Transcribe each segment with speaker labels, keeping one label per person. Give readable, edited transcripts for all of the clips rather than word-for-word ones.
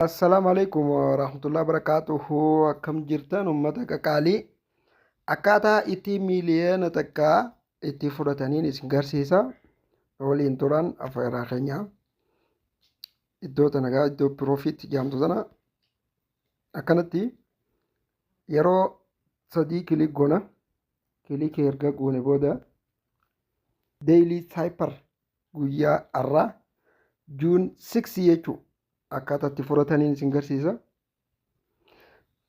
Speaker 1: Assalaamu alaikum warahmatullahi wabarakaatuhu. Akkam jirtan ummata qaqaalii? Akkaataa itti 1 miiliyoona itti fudhataniin isin garsiisa. Waliin turan afeeraa keenya. Iddoo tana gaa, iddoo profit jedhamtu tana akkanatti yeroo sadii click goona. Click erga goone booda daily cipher guyyaa har'aa June 6 jechuu akkaataa itti fudhataniin isin garsiisa.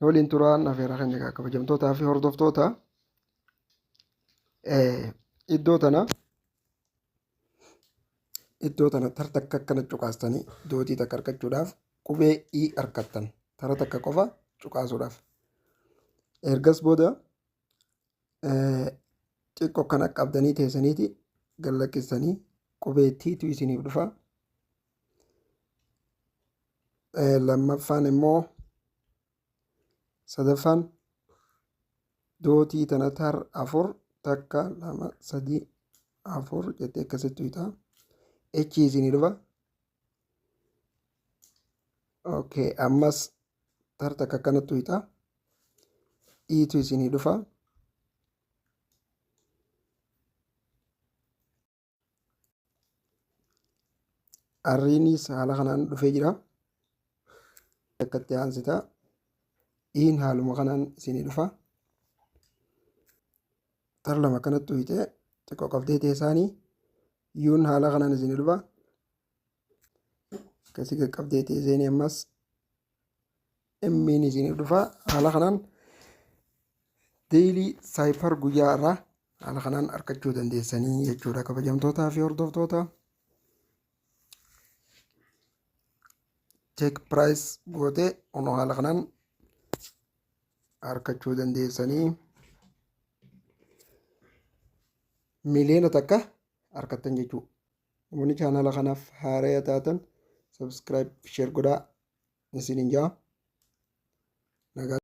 Speaker 1: Waliin turaan afeeraa keenya, kabajamtootaa fi hordoftoota. Iddoo tana tar takka akkana cuqaastanii dootii takka argachuudhaaf qubee E argattan, tara takka qofa cuqaasuudhaaf. Ergas booda xiqqoo kana qabdanii teessaniiti gallaqqisanii qubee Ttu isiniif dhufa. Lammaffaan immoo, sadaffaan dootii tana tar afur, takka, lama, sadii, afur jettee akkasitti tuyxa. H isinii dhufa. Okay, ammas tar takka akkanatti tuyxa. Etu isinii dhufa. Riinis haala kanaan dhufee jira. Akkatti aansita. Iin haaluma kanaan isinii dhufa. Tar lama akkanatti tuyxee xiqqoo qabdee teessaanii Uun haala kanaan isinii dhufa. Akkasii qaqqabdee teessanii ammas M'n isinii dhufa. Haala kanaan daily cipher guyyaa irraa haala kanaan argachuu dandeessanii jechuudha, kabajamtootaa fi hordoftoota. Check price gootee onoo haala kanaan argachuu dandeessanii 1 miiliyoona argattan jechuudha. Namoonni chaanala kanaaf haaraa taatan subscribe, share godhaa isiniin jaa. Nagaa.